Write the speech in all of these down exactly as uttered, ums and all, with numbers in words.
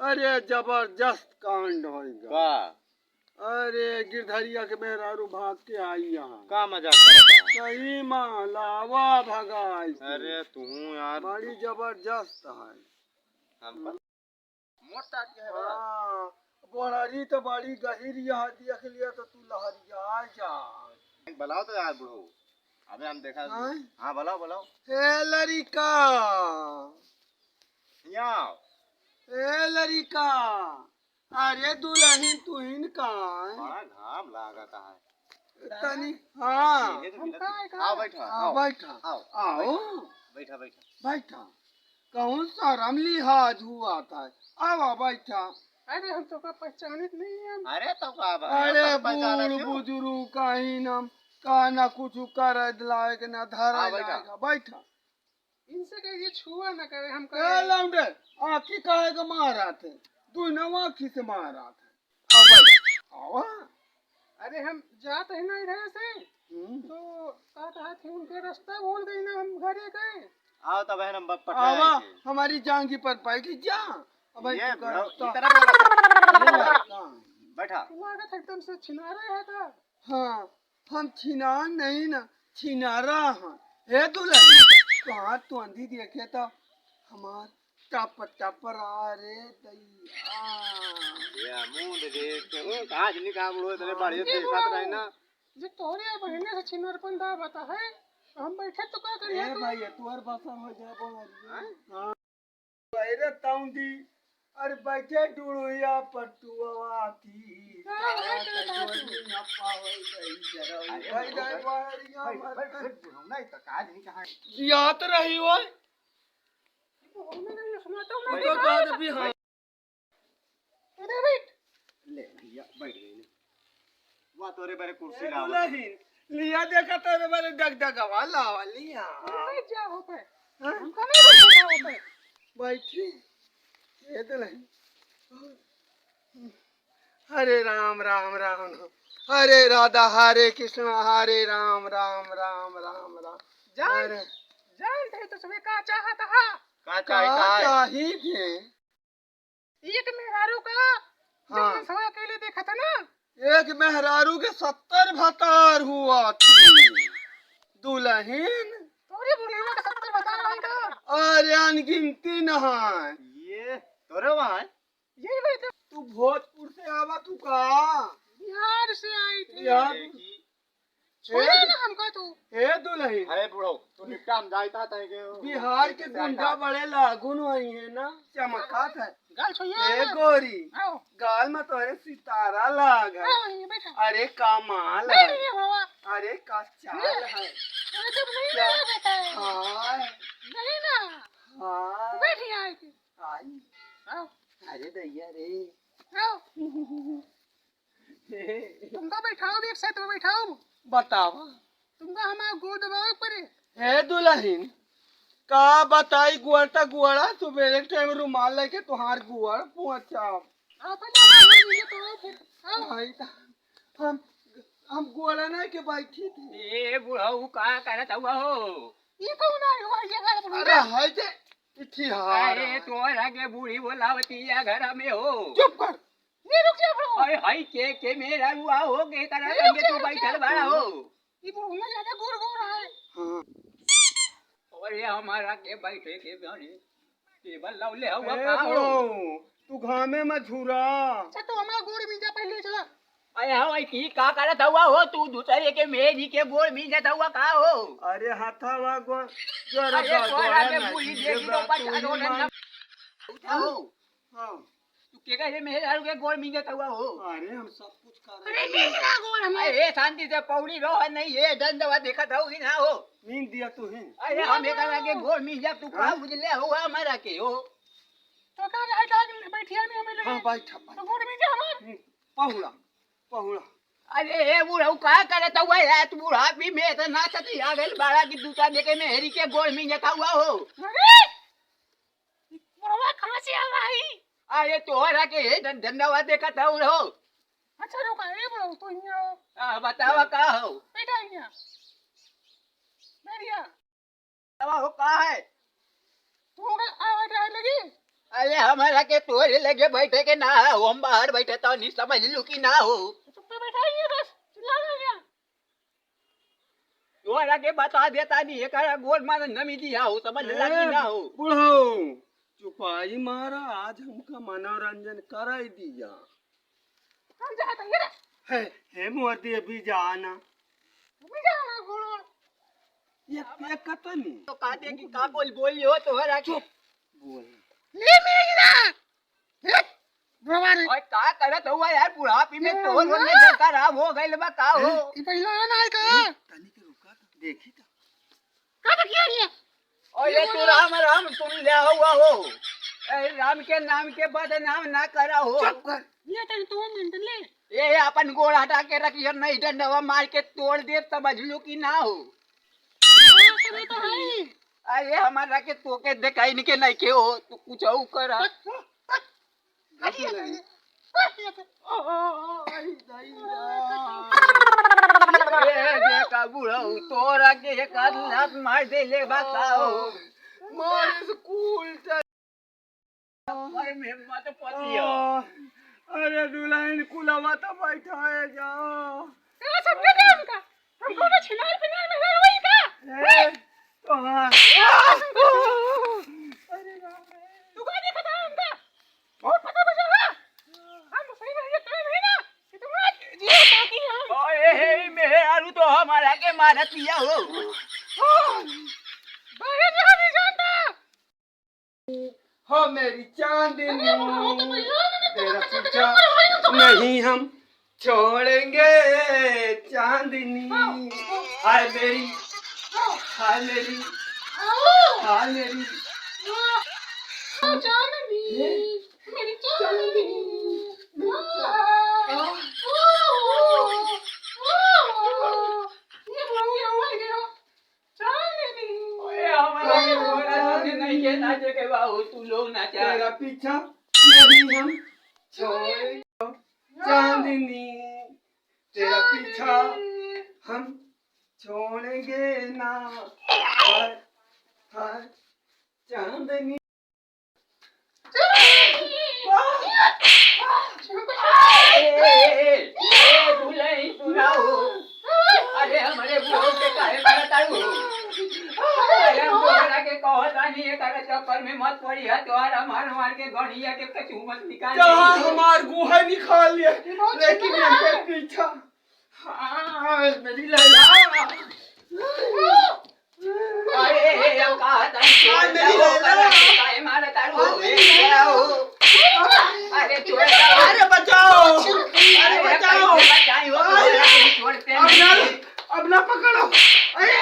अरे जबरदस्त कांड होइगा। का? अरे गिरधरिया के मेहरारू भाग के आई यहाँ। का मजाक करत है? सही मा, लावा भगाई के। अरे तू यार। बड़ी जबरदस्त है। हमका मोट टाट के है बड़ा। हाँ, बोहरी तो बड़ी गहिर यहाँ देख लिया तो तू लहरिया जा। बुलाओ तो यार बुढ़ऊ। अबे हम देखा। हाँ? हाँ, बुलाओ, बुलाओ। ए लड़िका। यहाँ आओ। ए लड़िका। अरे दुलहिन तुहिन का? बड़ा घाम लागत है। तनी, हाँ। ये तो हम मिलत का है, है। का? आओ बैठा, हाँ, आओ। बैठा। आओ। आओ। बैठा, बैठा। बैठा। कौन शर्म लिहाज हुआ था? आवा बैठा। अरे हम तो का पहचानित नहीं है। अरे तो का बा? अरे हम तो पहचाना बूढ़ क्यों? बुजुर्ग कहीं ना, का ना कुछ करे लायक ना धरे हाँ, बैठा। लायक। बैठा। इनसे कहिए छुआ ना करे, हम ए कहे लौंडे, आँखी काहे के मारत है? दुनो आँखी से मारत है। आओ बैठा। आवा। अरे हम जात है ना इधर से, हम्म। तो का कहत है उनके रास्ता भूल गई ना हम घरे के। आओ तब है नंबर पटना आवा, आए थे। हमारी जांगी पर बैठ जा। अब ये तू का बुढ़ऊ, रास्ता इतना बोला था। अरे लड़का। बैठा। तू लागत एकदम से छिनारे है का? हाँ, हम छिनार नहीं ना, छिनारा हाँ। हे दुलहिन, तोहार तोंदी देखे तो हमार टप टप रा रे दैया। ये मुंह दे दे, क्यों? आज निकाल बुढ़ऊ, तेरे हाँ। बाढ़िया ये देखत बुढ़ऊ। रहे ना। जे तोहरे बहिने से छिनरपन दा बता है, तो हम बैठे तो का करिए ए तू? भैया, तोहर बसर हो जाए बोहरिया। हाँ? हाँ। अरे तौंदी, अरे बैठे डुड़ुया पटुआ की, हाँ, तारा बैठे, के बैठे। जोड़ी न पावे गई जरा। अरे भाई, बुढ़ऊ, भाई, बोहरिया भाई, मत भाई, कर। भाई, बुढ़ऊ, नहीं तो का नहीं कहा। दियात रही हो। तो नहीं, सुना तो मैं तो नहीं। कहा भी हाँ। इधर बैठ। ले भैया, बैठ गई ना। वाह, तोरे बरे कुर्सी ए लावा। दुलहिन, लिया देखा तोरे बरे डगडगवा लावा लिया। बैठ जा हो पे। हाँ? हमका नहीं बैठे का हो पे। बैठी। ए दुलहिन। हरे राम, राम, राम, राम। हरे राधा, हरे कृष्णा, हरे राम, राम, राम, राम, राम। जान, हरे जान थे तो सभी का चाहत हा? का चाही, का का है? चाही थे? एक मेहरारू का हाँ। जवन सवा अकेले देखा था ना? एक मेहरारू के सत्तर भतार हुआ थी। दुलहिन। तोरे बुढ़िया के सत्तर भतार होई का? अरे अनगिनती न है। ये तोरे वहाँ है? यही वही तो। तू भोजपुर से आवा तू का? बिहार से आई थी। बिहार। देखी। छोड़े ए, ना हमका तू। ए दुलहिन। अरे बुढ़ऊ, तू निपटा, हम जाइता था के बिहार के गुंडा बड़े लागुन हुई है ना, चमकात है। गाल छुइया ए ना। गोरी, आओ। गाल में तोहरे सितारा लाग है। आओ, ये बैठा। अरे का माल नहीं, है। नहीं, बाबा। अरे का चाल नहीं। है। अरे जब नहीं क्या? लगा देता है। हाँ। नहीं ना। हाँ। बैठ यहाँ आके। आई। आओ। अरे दैया रे। आओ। तुमका बैठाओ, एक साइड में बैठाओ। बतावा। तुमका हमार गोड़ दबावे के पड़े। हे दुलहिन, का बताई, गोड़ त गोड़ा, सुबेरे के टाइम रुमाल लेके तुहार गोड़ पोंछाब। आओ, पहले हमार गोड़ मिले तो आओ फिर। आओ। भाई, त हम, हम गोड़ा नहीं के बैठी थी। ए बुढ़ऊ, का करत हुआ हो? ये कौन आए हो? ये का बुढ़ऊ? अरे, हाय जे, इठी हार अरे, है। तोहरा के बूढ़ी बोलावती है घर में हो। चुप कर। ये रुक जा, ब्रो। अरे, हाय, के, के मेहरारू हो, के तरह ये संगे क्या तू क्या बैठल बड़ा हो? ये ब्रो, मैं ज्यादा गोर गोर है। हाँ। अरे, हमारा के बैठे के बारे टेबल लावले हवा ए, का हो? ब्रो, तू घामे में झूरा। अच्छा, तो हमारा गोड़ में जा पहले, चला। अरे, हाँ, भाई, की का करत हुआ हो? तू दूसरे के मेहरी के गोड़ में जाता हुआ का हो? अरे, हाथावा गोड़, जोर अरे, गोड़, तोहरा गोड़ के ना, बूढ़ी ये देखी तो बात बच्चा तू रोने ही ना। मान। उठा हो। हाँ। तू के कहे मेहरारू के गोड़ मींजत हुआ हो? अरे, हम सब कुछ कर रहे अरे, हैं। मेरा गोड़ हमारे। अरे, शांति से पौड़ी रहो, नहीं ये धंधवा देखत हो कि ना हो? नींद दिया तू ही। अरे, हम एक के गोड़ मींजब, तू का हाँ? बुझले हो हमारा के हो? तो का रहा था कि बैठिया नहीं हमें लगे? हाँ, बैठा, बैठा। तो गोड़ मींजा हमार? हम्म, पहुड़ा, पहुड़ा। अरे, ए बुढ़ऊ, का करत हुआ यार? तू बुढ़ापी में इतना सती आ गइल बाड़ा कि दूसरा देखे मेहरी के गोड़ मींजत हुआ हो। अरे! बुढ़वा कहाँ से आवा है? अरे तोहरा के हे धन-, धंधावा देखत हूँ हो। अच्छा रुका, ए बुढ़ऊ, तू हियाँ आओ। हाँ, बतावा का हो? बैठा हियाँ। बैठ जा। बतावा हो का है? तू का आवाज आए लगी? अरे, हमरा के तोरे लगे बैठे के ना हो, हम बाहर बैठे तो नहीं, समझ लू कि ना हो। चुप्पे बैठा ही है बस, चिल्ला ना गया। तोरा के बता देता नहीं, एकरा गोल मार नमी दिया हो, समझ लगी ना हो। बुढ़ऊ, चुपाई मारा, आज हमका मनोरंजन कराई दिया। हम जाता ये रे। हे, हे मोदी अभी जाना। अभी जाना गोल। ये, ये कतनी? तो काटे की का बोल बोली हो तोहरा के? चुप। बोल। ले मेरा। ए, बाबा रे। ओए, का करत हुआ यार, बुढ़ापी में ए, तोर ना। ओने जल खराब हो गइल बा, का हो? ए, ई पहिला ना है का? ए, तनी के रुका तो, देखी तो। का बकिया रे? ओए, ये तू बोला। राम राम सुन ले हुआ हो। ए, राम के नाम के बदनाम ना करा हो। चुप कर। ये तनी तो मिनट ले। ए, अपन गोड़ हटा के रखियो, नहीं डंडवा मार के तोड़ दे, समझ लो कि ना हो। हाँ, तनी तो है। अरे, हमारा के तोके देखाई नहीं के नहीं के हो, तू कुछ और कर। ए, देखा बुढ़ऊ, तोरा के एक आध लात मार दे ले बताओ। मार स्कूल चल। अरे, में मत पतिया। अरे, दुल्हन कुलवा तो बैठाए जा। तेरा सब क्या काम का? हम कौन छिनार पिनार में है वही का? ए, तो हाँ। अरे बाप रे। तू का देखा था हमका? बहुत पता बचा है। हम सही में ये काम है ना कि तुम आज जियो ताकि हम ओए, हे, मेहरारू तो हमारा के मारत लिया हो। बाहर रहा नहीं जानता। हो मेरी चांदनी, अरे, वो तो भैया ने तेरा तेरा पीछा पीछा नहीं हम छोड़ेंगे चांदनी। हाँ। हाय मेरी, हाँ। हाय मेरी, हाँ। हाय मेरी। हाँ, चांदनी, ये? मेरी चांदनी। हाँ। हाँ। ये बुढ़ऊ यहाँ आ गया। ओए, हमारा ये घोड़ा नाचे नहीं के नाचे के बाबू, तू लोग नाचा। तेरा पीछा नहीं हम छोड़े चांदनी, तेरा पीछा हम छोड़ेंगे ना। हाय, हाय, चांदनी। ए, ए, ए, ए, ए, दुल्हन सुनाओ। अरे, हमरे बुढ़ऊ के काहे मारत आऊ हो? अरे, हम तोहरा के कहत आनी, एकरा चक्कर में मत पड़ी है, तोहरा मार मार के गड़िया के कचू मत निकाल। जहाँ हमार गुहा निकाल लिया, लेकिन इनके पीछा हाँ, मेरी लैला। अरे, ए, ए, अब कहा था, हाँ, मेरी लैला। काहे मारा तारू? हाँ, मेरी ए, लैला। अरे, छोड़ दो। अरे, बचाओ। अरे, अरे, बचाओ। कैसे बचाई हो? अरे, छोड़ते अब ना, नहीं। अब ना पकड़ो। अरे।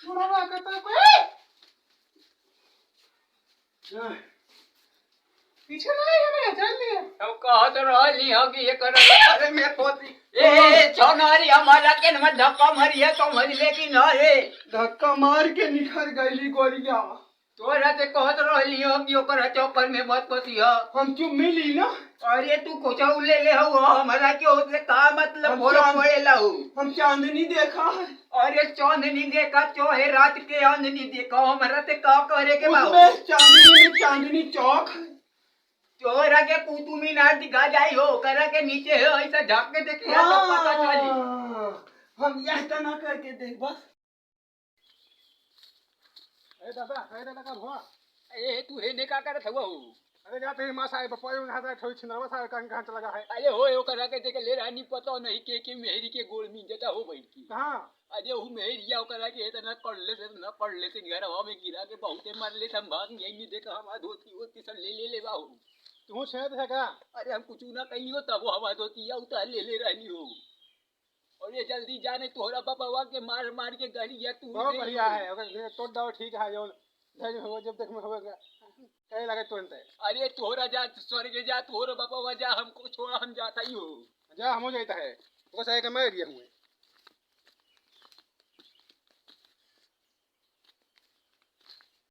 बुढ़वा कहता है, कोई पीछे ना आइए ना, चल दिए। अब कहत रहली हो कि ये कर, अरे मैं पोती। ए, ए, ए, छौनारी हमारा के न धक्का मारी है, तो मरी लेकिन ना रे। धक्का मार के निखर गईली गोरिया। तोरा से कहत रहली हो कि ओकर चक्कर में मत पतिया। हम क्यों मिली ना? अरे तू कुछ ले ले हो, हमारा के ओसे का मतलब हम बोला चांद-, पड़ेला हो? हम चांदनी देखा है। अरे चांदनी देखा, चाहे रात के आंदनी देखा, हमरा ते का करे के बा? उसमें चांदनी में चांदनी चौक है। तोरा के कुतुब मीनार दिखा जाई हो, ओकरा के नीचे है, ऐसा झांक के देखिया तो पता चली। हाँ, हम यह तना करके देख बस। ए दादा, ए दादा का भवा? ए, तू हेने का करत हवा हो? अरे जाते ही माँ साहब, पप्पा यूं कहा था, थोड़ी छिंदरवा साहब का कहाँ चला गया है? अरे हो, ओकरा के देख ले रानी, पता नहीं के, के मेहरी के गोड़ में जता हो बैठ की। कहाँ? अरे वो मेहरिया ओकरा के इतना कर ले से, इतना कर ले से, घर हवा में गिरा के बहुते मार ले, हम भाग गई नहीं, देखा हमारा धोती वोती सब ले, ले, ले बाहू। तू छेद है का? अरे हम कुछ ना कही हो, तब वो हमारा धोती या उतार ले, ले रहनी हो। और ये जल्दी जाने तोहरा बाबा के मार, मार के गड़िया तू बहुत ले बढ़िया लो। है, ओकर तोड़ दो, ठीक है, जो धैर्य हो, जब देख में होगा, कहे लगे तुरंत है। अरे तोहरा जा, स्वर्ग जा, तोहरा बाबा जा, हमको छोड़ा, हम जाता ही हो। जा, हम हो जाता है, ओकर सही के मैं दिया हुए।